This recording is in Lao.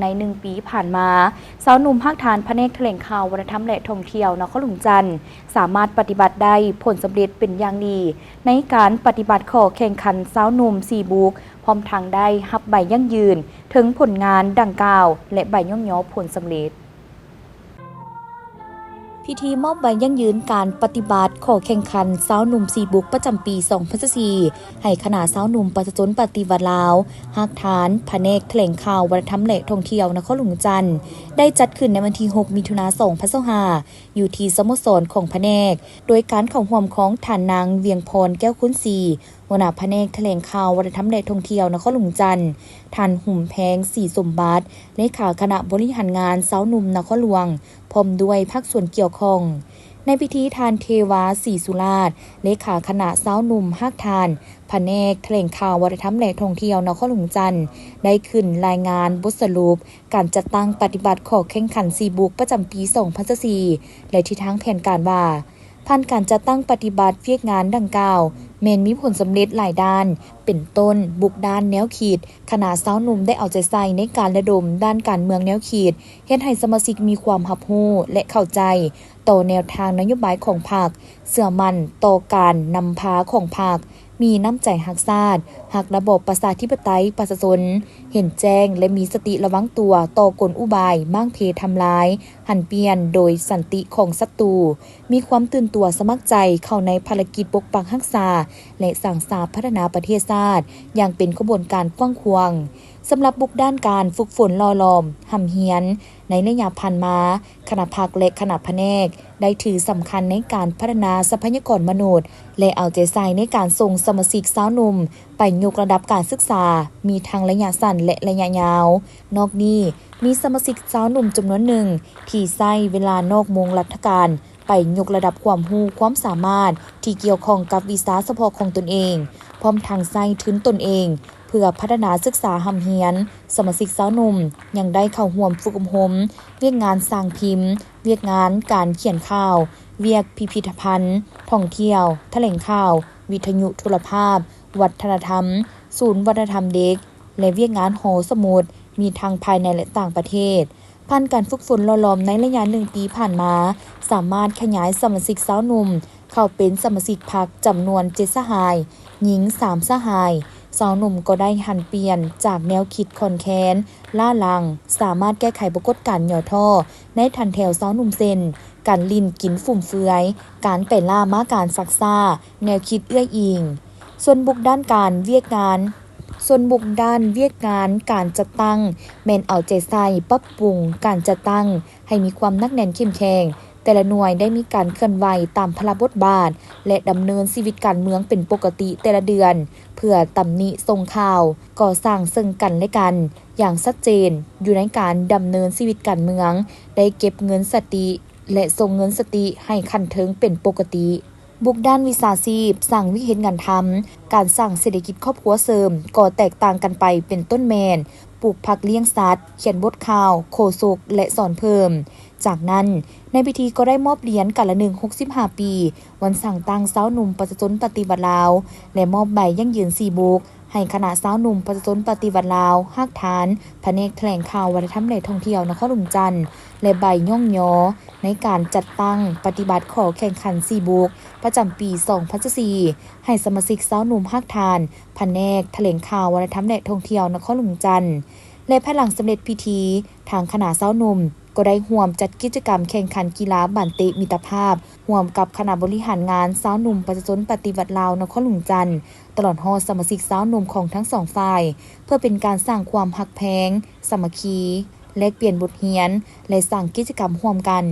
ໃນໜຶ່ງປີຜ່ານມາ, ຊາວໜຸ່ມຮາກຖານພະແນກຖະແຫຼງຂ່າວ, ວັດທະນະທຳ ແລະ ທ່ອງທ່ຽວນະຄອນຫຼວງຈັນ ສາມາດປະຕິບັດໄດ້ຜົນສຳເລັດເປັນຢ່າງດີ ໃນການປະຕິບັດຂໍ້ແຂ່ງຂັນຊາວໜຸ່ມສີ່ບຸກ, ພ້ອມທັງໄດ້ຮັບໃບຢັ້ງຢືນເຖິງຜົນງານດັ່ງກ່າວ ແລະ ໃບຍ້ອງຍໍຜົນສຳເລັດ. ພິທີມອບໃບຢັ້ງຢືນການປະຕິບັດຂໍ້ແຂ່ງຂັນຊາວໜຸ່ມສີ່ບຸກປະຈຳປີສອງພັນຊາວສີ່ ໃຫ້ຄະນະຊາວໜຸ່ມປະຊາຊົນປະຕິວັດລາວ ຮາກຖານພະແນກຖະແຫຼງຂ່າວ, ວັດທະນະທຳ ແລະ ທ່ອງທ່ຽວນະຄອນຫຼວງຈັນ ໄດ້ຈັດຂຶ້ນໃນວັນທີຫົກ ມິຖຸນາ ສອງພັນຊາວຫ້າ ຢູ່ທີ່ສະໂມສອນຂອງພະແນກ ໂດຍການເຂົ້າຮ່ວມຂອງທ່ານນາງ ວຽງພອນ ແກ້ວຄູນສີ ຫົວໜ້າພະແນກຖະແຫຼງຂ່າວ, ວັດທະນະທຳ ແລະ ທ່ອງທ່ຽວນະຄອນຫຼວງຈັນ, ທ່ານຫຸມແພງ ສີສົມບັດ ເລຂາຄະນະບໍລິຫານງານຊາວໜຸ່ມນະຄອນຫຼວງ ພ້ອມດ້ວຍພາກສ່ວນກ່ຽວຂ້ອງ. ໃນພິທີ, ທ່ານ ເທວາ ສີສຸລາດ ເລຂາຄະນະຊາວໜຸ່ມຮາກຖານພະແນກຖະແຫຼງຂ່າວ, ວັດທະນະທຳ ແລະ ທ່ອງທ່ຽວນະຄອນຫຼວງຈັນ ໄດ້ຂຶ້ນລາຍງານບົດສະຫຼຸບການຈັດຕັ້ງປະຕິບັດຂໍ້ແຂ່ງຂັນສີ່ບຸກປະຈຳປີສອງພັນຊາວສີ່ ແລະ ທິດທາງແຜນການວ່າ ຜ່ານການຈັດຕັ້ງປະຕິບັດວຽກງານດັ່ງກ່າວ ແມ່ນມີຜົນສຳເລັດຫຼາຍດ້ານ ເປັນຕົ້ນ ບຸກດ້ານແນວຄິດ, ຄະນະຊາວໜຸ່ມໄດ້ເອົາໃຈໃສ່ໃນການລະດົມດ້ານການເມືອງແນວຄິດ, ເຮັດໃຫ້ສະມາຊິກມີຄວາມຮັບຮູ້ ແລະ ເຂົ້າໃຈຕໍ່ແນວທາງນະໂຍບາຍຂອງພັກ, ເຊື່ອໝັ້ນຕໍ່ການນຳພາຂອງພັກ, ມີນ້ຳໃຈຮັກຊາດ, ຮັກລະບອບປະຊາທິປະໄຕປະຊາຊົນ, ເຫັນແຈ້ງ ແລະ ມີສະຕິລະວັງຕົວຕໍ່ກົນອຸບາຍມ້າງເພທຳລາຍ, ຫັນປ່ຽນໂດຍສັນຕິຂອງສັດຕູ, ມີຄວາມຕື່ນຕົວສະໝັກໃຈເຂົ້າໃນພາລະກິດປົກປັກຮັກສາ ແລະ ສ້າງສາພັດທະນາປະເທດຊາດຢ່າງເປັນຂະບວນການກວ້າງຂວາງ. ສຳລັບບຸກດ້ານການຝຶກຝົນຫຼໍ່ຫຼອມຮ່ຳຮຽນໃນໄລຍະຜ່ານມາ, ຄະນະພັກ ແລະ ຄະນະພະແນກ ໄດ້ຖືສຳຄັນໃນການພັດທະນາຊັບພະຍາກອນມະນຸດ ແລະ ເອົາໃຈໃສ່ໃນການສົ່ງສະມາຊິກຊາວໜຸ່ມໄປຍົກລະດັບການສຶກສາ ມີທັງໄລຍະສັ້ນ ແລະ ໄລຍະຍາວ. ນອກນີ້, ມີສະມາຊິກຊາວໜຸ່ມຈຳນວນໜຶ່ງທີ່ໃຊ້ເວລານອກໂມງລັດຖະການ ໄປຍົກລະດັບຄວາມຮູ້ຄວາມສາມາດທີ່ກ່ຽວຂ້ອງກັບວິຊາສະເພາະຂອງຕົນເອງ, ພ້ອມທັງໃຊ້ທຶນຕົນເອງເພື່ອພັດທະນາສຶກສາຮ່ຳຮຽນ. ສະມາຊິກຊາວໜຸ່ມຍັງໄດ້ເຂົ້າຮ່ວມຝຶກອົບຮົມວຽກງານສ້າງພິມ, ວຽກງານການຂຽນຂ່າວ, ວຽກພິພິທະພັນ, ທ່ອງທ່ຽວ, ຖະແຫຼງຂ່າວ, ວິທະຍຸໂທລະພາບ, ວັດທະນະທຳ, ສູນວັດທະນະທຳເດັກ ແລະ ວຽກງານຫໍສະໝຸດ ມີທັງພາຍໃນ ແລະ ຕ່າງປະເທດ. ຜ່ານການຝຶກຝົນຫຼໍ່ຫຼອມໃນໄລຍະໜຶ່ງປີຜ່ານມາ, ສາມາດຂະຫຍາຍສະມາຊິກຊາວໜຸ່ມເຂົ້າເປັນສະມາຊິກພັກຈຳນວນເຈັດສະຫາຍ, ຍິງສາມສະຫາຍ. ຊາວໜຸ່ມກໍໄດ້ຫັນປ່ຽນຈາກແນວຄິດຄອນແຄນ, ລ້າຫຼັງ, ສາມາດແກ້ໄຂປາກົດການຫຍໍ້ທໍ້ໃນຖັນແຖວຊາວໜຸ່ມ ເຊັ່ນ ການຫຼິ້ນກິນຟຸມເຟືອຍ, ການໄປລ້າມາການຊັກຊ້າ, ແນວຄິດເອື້ອຍອີງ. ສ່ວນບຸກດ້ານການວຽກງານ, ສ່ວນບຸກດ້ານວຽກງານການຈັດຕັ້ງ ແມ່ນເອົາໃຈໃສ່ປັບປຸງການຈັດຕັ້ງໃຫ້ມີຄວາມໜັກແໜ້ນເຂັ້ມແຂງ. ແຕ່ລະໜ່ວຍໄດ້ມີການເຄື່ອນໄຫວຕາມພາລະບົດບາດ ແລະ ດຳເນີນຊີວິດການເມືອງເປັນປົກກະຕິແຕ່ລະເດືອນ ເພື່ອຕຳໜິສົ່ງຂ່າວ, ກໍ່ສ້າງເຊິ່ງກັນ ແລະ ກັນຢ່າງຊັດເຈນ. ຢູ່ໃນການດຳເນີນຊີວິດການເມືອງ ໄດ້ເກັບເງິນສະຕິ ແລະ ສົ່ງເງິນສະຕິໃຫ້ຂັ້ນເທິງເປັນປົກກະຕິ. ບຸກດ້ານວິຊາຊີບ, ສ້າງວຽກເຮັດງານທຳ, ການສ້າງເສດຖະກິດຄອບຄົວເສີມ ກໍແຕກຕ່າງກັນໄປ, ເປັນຕົ້ນແມ່ນ ປູກຜັກລ້ຽງສັດ, ຂຽນບົດຂ່າວ, ໂຄສົກ ແລະ ສອນເພີ່ມ. ຈາກນັ້ນ, ໃນພິທີກໍໄດ້ມອບຫຼຽນກາລະນຶກຫົກສິບຫ້າປີ ວັນສ້າງຕັ້ງຊາວໜຸ່ມປະຊາຊົນປະຕິວັດລາວ ແລະ ມອບໃບຢັ້ງຢືນສີ່ບຸກ ໃຫ້ຄະນະຊາວໜຸ່ມປະຊາຊົນປະຕິວັດລາວ ຮາກຖານພະແນກຖະແຫຼງຂ່າວ ວັດທະນະທຳ ແລະ ທ່ອງທ່ຽວນະຄອນຫຼວງຈັນ ແລະ ໃບຍ້ອງຍໍໃນການຈັດຕັ້ງປະຕິບັດຂໍ້ແຂ່ງຂັນສີ່ບຸກ ປະຈຳປີສອງພັນຊາວສີ່ ໃຫ້ສະມາຊິກຊາວໜຸ່ມຮາກຖານພະແນກຖະແຫຼງຂ່າວ ວັດທະນະທຳ ແລະ ທ່ອງທ່ຽວນະຄອນຫຼວງຈັນ ແລະ ພາຍຫຼັງສຳເລັດພິທີ, ທາງຄະນະຊາວໜຸ່ມ ກໍໄດ້ຮ່ວມຈັດກິດຈະກຳແຂ່ງຂັນກິລາບານເຕະມິດຕະພາບ ຮ່ວມກັບຄະນະບໍລິຫານງານຊາວໜຸ່ມປະຊາຊົນປະຕິວັດລາວນະຄອນຫຼວງຈັນ ຕະຫຼອດຮອດສະມາຊິກຊາວໜຸ່ມຂອງທັງສອງຝ່າຍ ເພື່ອເປັນການສ້າງຄວາມຮັກແພງ, ສາມັກຄີ, ແລກປ່ຽນບົດຮຽນ ແລະ ສ້າງກິດຈະກຳຮ່ວມກັນ.